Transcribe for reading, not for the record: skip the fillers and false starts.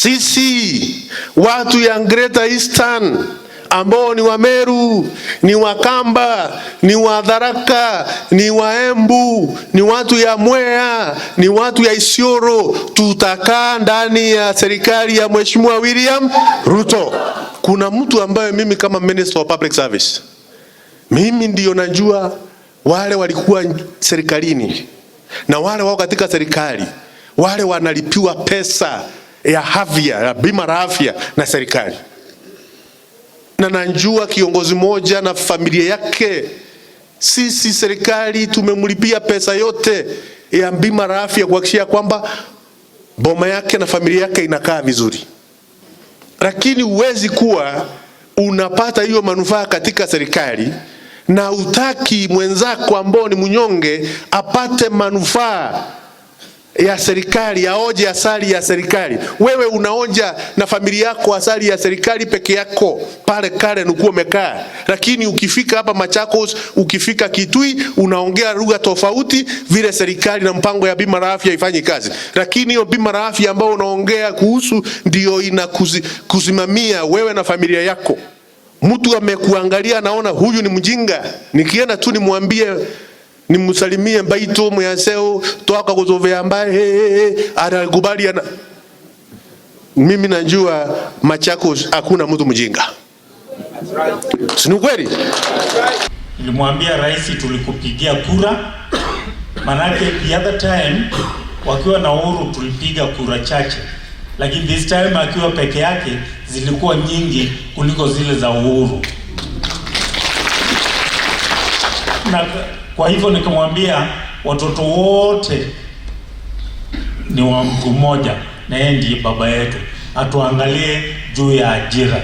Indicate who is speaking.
Speaker 1: Sisi watu ya Greater Eastern ambao ni Wameru, ni Wakamba, ni Wadharaka, ni Waembu, ni watu ya Mwea, ni watu ya Isiolo, tutakaa ndani ya serikali ya Mheshimiwa William Ruto. Kuna mtu ambaye mimi kama Minister of Public Service, mimi ndio najua wale walikuwa serikalini na wale wao katika serikali, wale wanalipiwa pesa ya afya ya bima la afya na serikali, na najua kiongozi moja na familia yake, sisi serikali tumemlipia pesa yote ya bima la afya kuhakikisha kwamba boma yake na familia yake inakaa vizuri. Lakini huwezi kuwa unapata hiyo manufaa katika serikali na utaki mwenzako ambao ni mnyonge apate manufaa ya serikali, aoje asali ya serikali. Wewe unaonja na familia yako asali ya serikali peke yako pale Karen ukiwa umekaa, lakini ukifika hapa Machakos, ukifika Kitui, unaongea lugha tofauti vile serikali na mpango ya bima la afya ifanye kazi. Lakini hiyo bima la afya ambayo unaongea kuhusu ndio inakusimamia wewe na familia yako. Mtu amekuangalia anaona huyu ni mjinga, nikienda tu nimwambie nimsalimie mbaito mwaseo toka kuzovea ambaye hey, hey, anakubali ana. Mimi najua Machakos hakuna mtu mjinga, si ni kweli?
Speaker 2: Nilimwambia rais tulikupigia kura, manake the other time wakiwa na Uhuru tulipiga kura chache, lakini this time akiwa peke yake zilikuwa nyingi kuliko zile za Uhuru. Na kwa hivyo nikamwambia watoto wote ni wa mtu mmoja, na yeye ndiye baba yetu, atuangalie juu ya ajira.